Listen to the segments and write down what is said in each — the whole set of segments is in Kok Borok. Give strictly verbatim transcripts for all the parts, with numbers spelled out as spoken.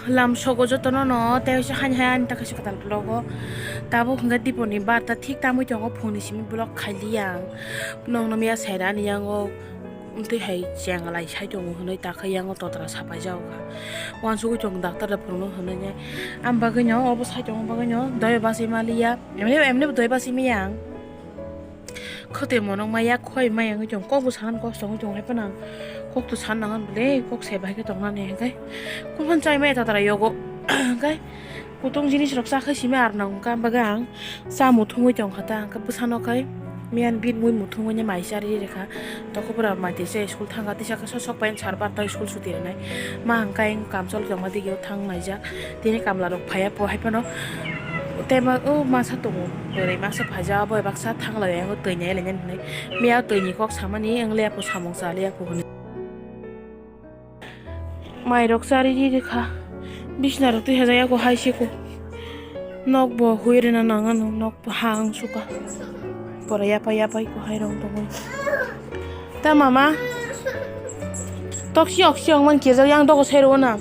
Lam sogo jotono no, tei se hani hai ani ta kaisa kwtal vlog o. Tabuk hwnkhe dipor ni barta thik tamwi tongo, phone ni simi vlog khailiya ang. Nokno miya saida ani yango twi hai chenglai sai tongo hwnwi ta khe yango totra sapai jago kha. Uansugwi tongo doctor da phunukno hwnwi nai. Am bagwi no obo sai tongo bagwi no doi bachai maliya. Emne, emne doi bachai maya ang. Khotoi monok maya khoi maya wngwi tong, kok bo sana kok songwi tong hai phano ang kok to sana nangan bole, kok se bai khe tong nani hwnkhe kok phan chai maya ta tara yogo hwnkhe kutung jinis rok cha khai simi ar nang hwnkhe ang bagwi ang cha muthungwi tong kha ta hwnkhe bwsano khai miyan bit mui muthungwi mai cha ri rikha. Tokopura mai tisa school thangkha, tisa khe sok sok pai sar barta school chuti rwnai. Ma hwnkhe ang kamchol tongma dige thang naijak. Tini kamla rok phaiya po hai phano. Tei ma o masa tongo. Bwrwi masa phaijak abo baksa thang lai o twi nai lai nani hinwi. Miya twi ni kok samani wng liya po samung cha liya po hinwi. Mai rok cha ri ri kha. Bisna rok twi hajak yago hai se ko. Nok bo hui rwna nang ano, nok bo ha wng suka. Pore yapai yapai ko hai rong tongwi. Ta mama. Tok si ok si ong man kirjak yang dogo sai rwo na.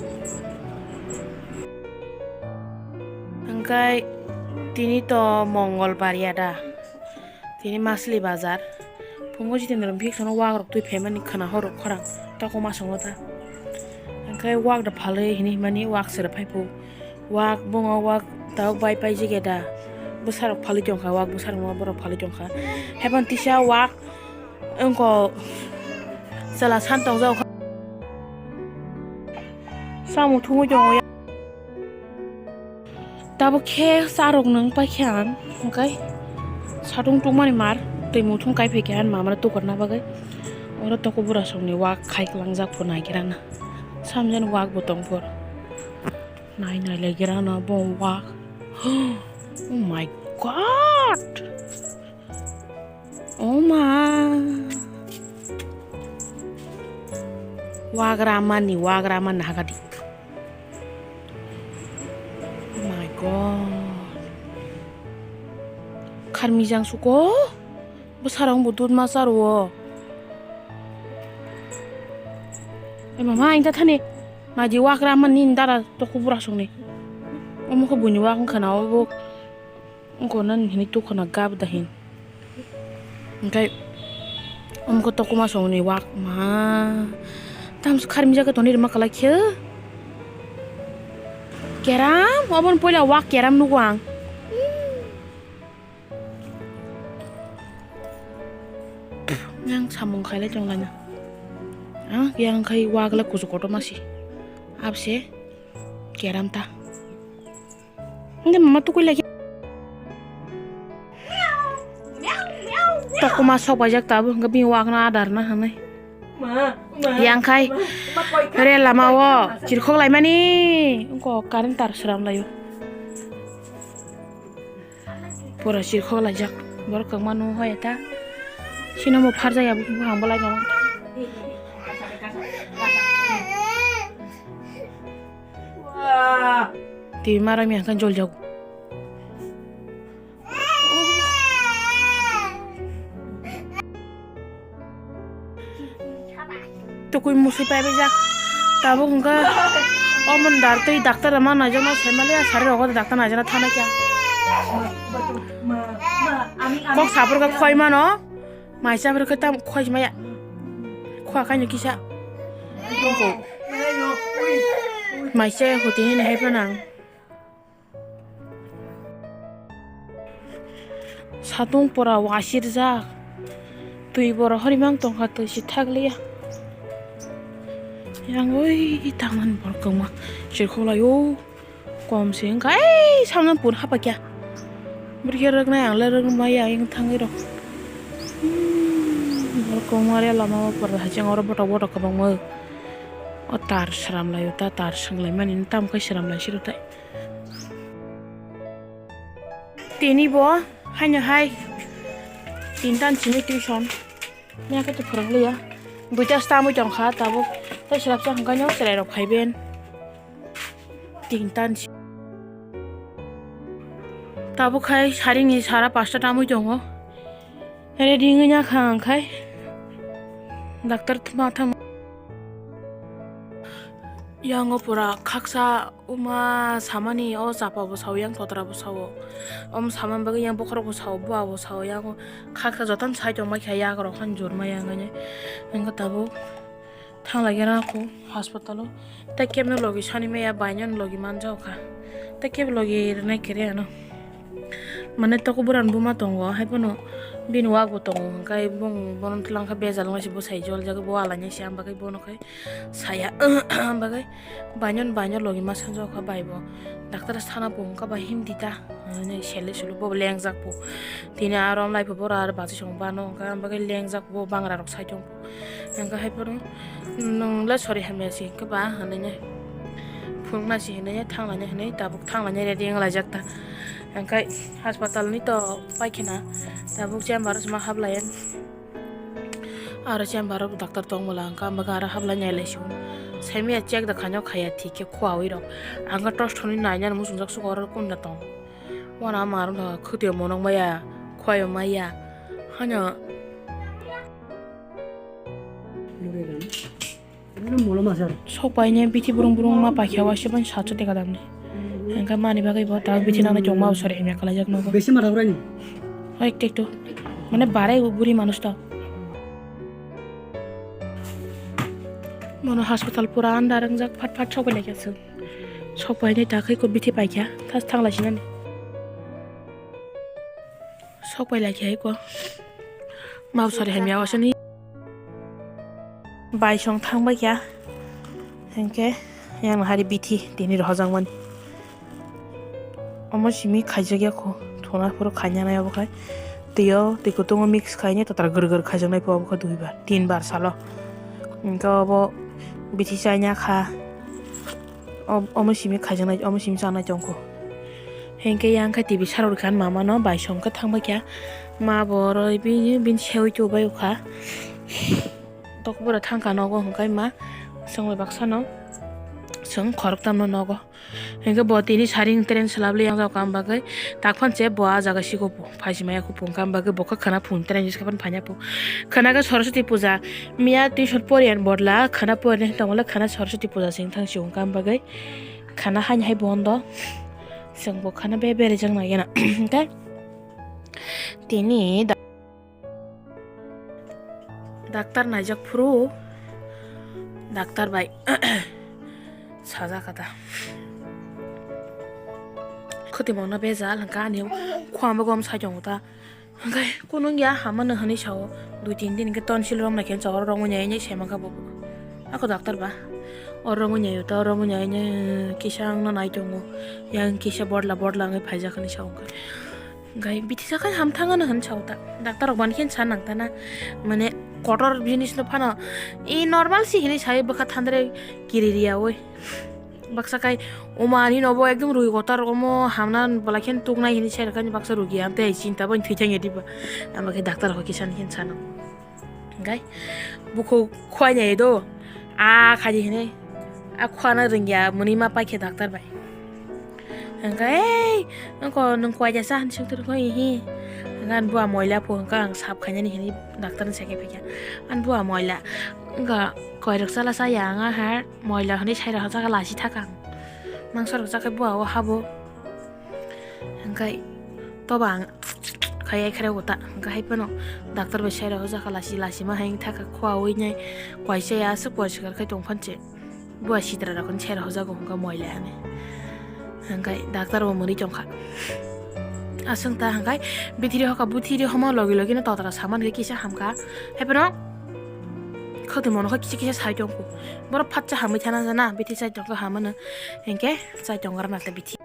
Hwnkhe tini to Mongolbar ya da. Tini Masli bazar. Phungo jitindra bhiksono wak rok twi phaimani khwna horo khorang. Tokoma songo ta. Hwnkhe wak da phalwi hini himani wak sera phai phu. Wak bongo wak tabuk bai pai jige da. Bwsarok phalwi tongkha, wak bwsarok no borok phalwi tongkha. Haiphano tisa wak wngkok chwla san tongjak kha. Samung thumwi tongo ya. Tabuk khe charok nwng paikha ang, hwnkhe satung tungmani mar twi muthung kai phaikha ang mamano tukarna bagwi. Oro toko burasongni wak khai klangjak pho naikhe rana. Samjani wak bo tongphor. Nai nai lai gira no bo wak. Oh my God! Oh ma! Wak ramani, wak ramani hagadi. Oh my God! Kharmijang suko? Bwsarok bo dudma charwo. Ema ma, ang ta thani. Naidi wak ramani dara toko burasongni. Omo khe buini wak wngkha na obo. Wngkha nani hinwi tukhana gap da hin. Hwnkhe omo khe tokoma songni wak ma. Tamsa kharmijak khe tonwi rwma kwlai khe. Keram, oboni puila wak keram nugo ang. Yang samung khailai tonglaina. Ah, yang khai wagla kuchuk kotorma si. Abse keram ta. Nde mama tukui lagi. Tokoma sok paijak tabuk hwnkhe bini wagna adar na hinwi. Yang khai re lama o chirkhok laimani wngkha current tar sram laio. Pura sirkhok laijak borok kwbangma nw hoi ta. Sino bo pharjak ya buphang bo lai mama. Twi mara mi hangkhe jol jago. Tukui musui paibaijak. Tabuk hwnkhe omo dar twi daktar rwma naijakno saimanliya, sari rogo daktar naijakna thana kya. Kok sapor khe khoi mano, maisa pore khe tam khoi maya. Khwa kaino kisa. Maisa hotini nahai phano ang. Satung pura wasirjak. Twi bora horimang tongkha, twi si thakliya. Yang oi tangmani borok kwma chirkhok laio. Kom se wngkha, ei samno pun hapakya. Bwrwi khe rwknai, ang le rwkmaya, ayang thangwi rw. Hmm, borok kwma re lama o pura hacheng oro botok botok kwbangma. O tar sram laio, ta tar swng laimani, tam khe sram lai siro tai. Tini bo haino hai tinta ni simi tuition. Nya khe to phwrwng liya. Duita stamwi tong kha tabuk. Tei swrapsa hwnkhe no chwrai rok phai ben. Tinta ni si-, tabuk khai saring ni sara pasta tamwi tongo. Ready wngwi nya kha ang khai. Doctor thma thang. Yango pura khaksa uma samani, o chapa bo sao, yang totra bo sao. Om saman bagwi yang bokhorok bo sao, bua bo sao, yango khaksa jotono sai tongma khe yak rok han jor ma yang ani. Wngkha tabuk thang lai khe rang kho hospital o. Tei kebno logi sani maya, baino logi manjak kha. Tei kebo logi rwnai khe re ano. Mane toko bwrang buma tongo, hai phano bini wak bo tongo, hwnkhe bong bono twlang khe bejal wngse bwsai joljagwi bo alainai se, ang bagwi bono khe saya, ang bagwi baino baino logi ma sanjak kha bai bo, doctor sana bo wngkha bai himdi ta, hinwi sele sulu bo lengjak bo, tini aro lai bo aro bachai song bano wngkha, ang bagwi lengjak bo bangra rok sai tong. Hingke hai phano, "Nwng le sori hamya se," hingke ba hinui nai phunukna se hinui thanglainai hinui tabuk thanglainai ready wng laijak ta. Hingke hospital ni to paikhe na tabuk chamber o sima hablai. Aro chamber o doctor tong bwla hingke ang bagwi aro hablai nai lai si. Saimaya check da khaino khaiya thik khe khua ui rok. Ang khe tos thonwi nainani muchungjak sugo oro kunda tong. Wana ama rok no khwtwi monok maya, khwai maya. Hano. Sok paine bithi burung burung ma paikha waisa ban sacho teka damni. Hingke mani bagwi bo ta bithi nang chong ma sori himya kalai jak nogo. Besi mata urai ni. Hoi tek to. Mane barai buri manus to. Mono hospital pura andar wngjak phat phat sok bai lai kha chwng. Sok paine ta khai ko bithi paikha tas thang lai sinani. Sok pai lai khe hai ko. Mau sari hamya wasani. Bai song thang bai kha. Hingke yang hari bithi tini rohorjak mani. Omo simi khaijak ya kho. Thuna phuru khaina nai obo khai. Twi o twi kutung o mix khaina totra gir gir khaijak nai pho obo khe dui bar, tin bar salo. Hingke obo bithi chaina kha. Ob-, omo simi khaijaknai, omo simi chanai tongkho. Hinkhe yang khe T V sarok rikha mama no bai song khe thang bai kha. Ma bo oro bini, bini seui chubai ukha. Tok bora thang kha nogo hwnkhe ma song bai baksa no song khorok tam no nogo. Hinkhe bo tini saring tren swlap le yang jao kam bagwi tak phan che bo ah jaga siko. Phaisi maya kho pung kam bagwi bo khe khana phung trai ni sekhe phano phanya pung. Khana khe Saraswati puja. Miya tuition poriyan bodla khana poriyan tongole khana Saraswati puja sing thang si ung kam bagwi. Khana haini hai bondo. Chwng bo khana be bere jang nai gana. Tei tini da-, Daktar naijak phuru. Daktar bai. Sajak kata. Khoti mona bejal hwnkha ani khwang bo gom sai tongo ta. Hwnkhe kunung ya hamano hwnwi sao, dui tin din hwnkhe tonsil romna khe chawra romwi nai nai saimankha bo. Ako daktar ba, o romwi nai o, to romwi nai nai kisa wngna nai tongo, yang kisa bodla bodla wngwi phaijak hinwi sao hwnkhe. Hwnkhe bithi sakha hamthang ano hwn sao ta, daktar rok bani khe sa nang ta na, mane kotor jinis no phano, i normal si hinwi sai bwkha thandre kiri riya oi. Baksa kai omo ani nobo ekdom rui kotor omo hamna bwlai khe tuknai hinwi sai rwkha baksa rugi ang tei chinta bai thwi thangya diba. Amo khe daktar hoi kisa ni hinwi sano. Hwnkhe bukhuk khwai nai do a khaidi hinwi a khwana rwngya mwnwi ma paikhe daktar bai. Hwnkhe ei nokho nwng khwai jasa hinwi swngtwrwkho ihi. Hwnkhe ani bua moila phu hwnkhe ang sap khainani hinwi daktar ni sai khe phaikha. Ani bua moila wngkha koirok chala chaya ang a har. Moila hwnwi sairok hachaka lasi thakang. Mangsa rok chakhai bua o habo. Hwnkhe toba ang khai ai khere uta. Hwnkhe hai phano doctor bai sairok hachaka lasi lasi ma hai thaka khua ui nai. Kuaisa ya aswk kuaisa kar khai tong phan che. Bua sitra rok hwn sairok hachaka hwnkhe moila hwnwi. Hwnkhe doctor bo mwnwi tongkha. Aswk ta hwnkhe bithiri hoka buthiri homo logi logi no totra saman khe kisa hamkha. Hai phano. Khoti mono khe kisa kisa sai tongkho. Borok phatsa hamwi thana jana bithi chai tongkha hamano. Hinkhe chai tongra nata bithi.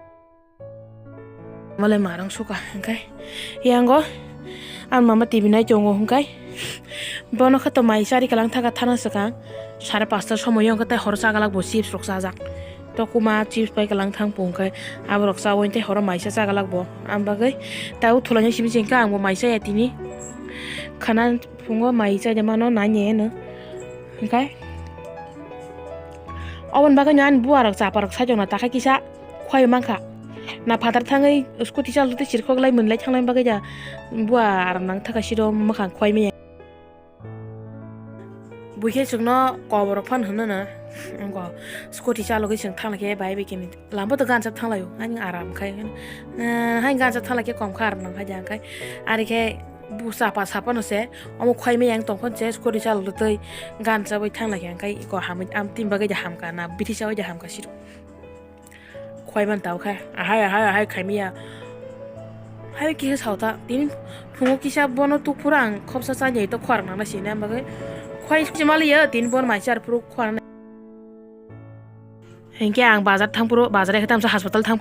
Mole marang suka hinkhe. Yango ang mama T V nai tongo hinkhe. Bono khe to mai chari kalang thaka thana swkang. Sare pasta somoyo hinkhe tei horo chagalak bo chips rok chajak. To kuma chips pai kalang thang pung khe aborok chawi tei horo maisa chagalak bo. Ang bagwi tei uthulani simi chengkha ang bo mai chaya tini. Khana phungo mai chai de mano nai ne no. Hwnkhe oboni bagwi no ani bua rok chapa rok sai tongna takha kisa khwai mankha. Na phatar thangwi scooty chal twi chirkhok lai mwnlai thanglai bagwi da bua rok nang thaka siro mwkhang khwai maya. Buikhe chwngno koborok phano hwnwi no, wngkha scooty chalogwi chwng thanglaikhe bai bai khe lama to gansa thanglaio, ani aram khai, eh, hai gansa thanglaikhe kom kha aram nang khai jang khai, ari khe bu sapa sapa no se, omo khwlai maya wng tong phano se scooty chalogwi tei gansa bai thanglaikhe, ang khai iko hamwi am tini bagwi de hamkha na bithi chawi de hamkha siro. Khwlai man tao kha, ahai, ahai, ahai, khaimiya. Hai kisa sao ta, tini phungo kisa bono tukphuru ang khopsa chanya to khwar nang na sini, ang bagwi khwlai si maliya, tini bon mai char phuru khwar na. Hinkhe ang bazar thangphuru, bazar ekhe tamsa hospital thang.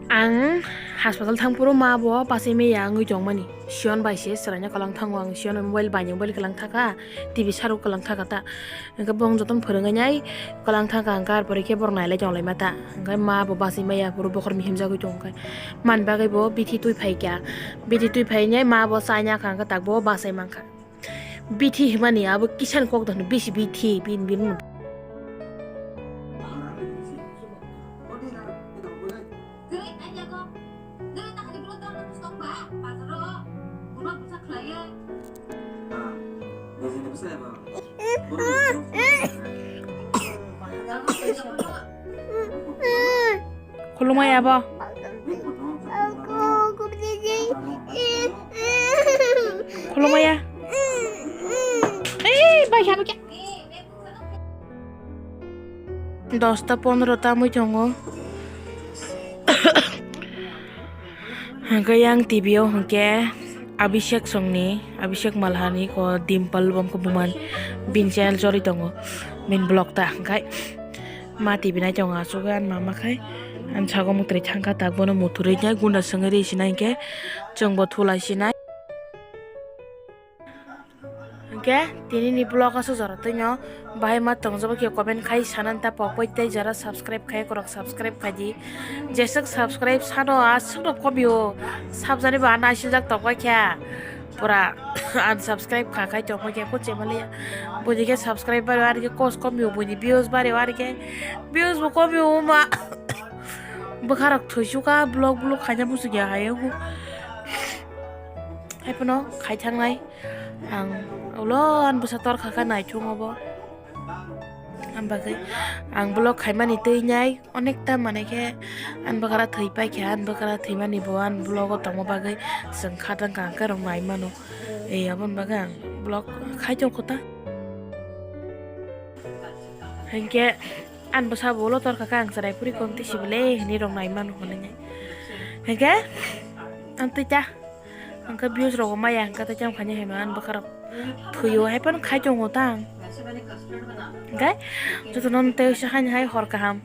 Ang hospital thangphuru ma bo pasai maya wngwi tongmani. Sion bai se chwraino kwlang thango, ang Sion mobile bai mobile kwlang thaka, T V sarok kwlang thaka ta. Hingke bong jotono phwrwngwi nai kwlang thangkha, hingke ar pore khe borok nailai tonglaima ta. Hingke ma bo bachai maya, phuru bokhorok mihimjagwi tongkha. Man bagwi bo bithi twi phaikha. Bithi twi phainai ma bo chaya kha, hingke tak bo bachai mankha. Bithi hwnmani abo kisan kok da hwno, bisi bithi, bin, bin. Khulumaya bo. Khulumaya. Ei, bai, hano kya? Dosta pondro ta mui tongo. Hingke yang T V o hingke Abhishek songni, Abhishek Malhani ko Dimple bomko buman bin channel chori tongo, bin vlog ta hingkai ma T V nai tongo asugwi ani mama khai ani sago mwtwrwi thangkha tak bono muthurwi nai gunda swngwi ri sinai hingke chwngbo thulai sinai. Hingke tini ni vlog aswk jora twino bahai ma tongjak khe comment khai sanani ta pokpai tei jora subscribe khai korok subscribe khai di. Jeswk subscribe sano aswk no komio, sabjani ba naisinjak tongkha khe pura unsubscribe kha khai tongkha khe kuchemaliya. Buini khe subscribe bari ari khe kos komio, buini views bari ari khe views bo komio ma. Bwkharok thwisu kha vlog vlog khaina muchungya hai wngo. Haiphano khai thangnai. Ang ulo ani bwsa tor kha kha naithung obo. Ang bagwi ang vlog khaimani twi nai onekta mane khe ani bwkra thwi paikha, ani bwkra thwimani bo ani vlog o tongma bagwi chwng kha tang kha, ang khe rok nai mano. Ei aboni bagwi ang vlog khai tong kho ta. Hinkhe ani bwsa bo ulo tor kha kha, ang chwrai phuri kom twi sibole hinwi rok nai mano hwnwi. Hinkhe ang twi ta. Hingke views rok maya hingke tei cham khaini hai ma ani bwkha rok thwi o hai phano khai tongo ta ang. Hingke jotono tei oisa haini hai hor kaham.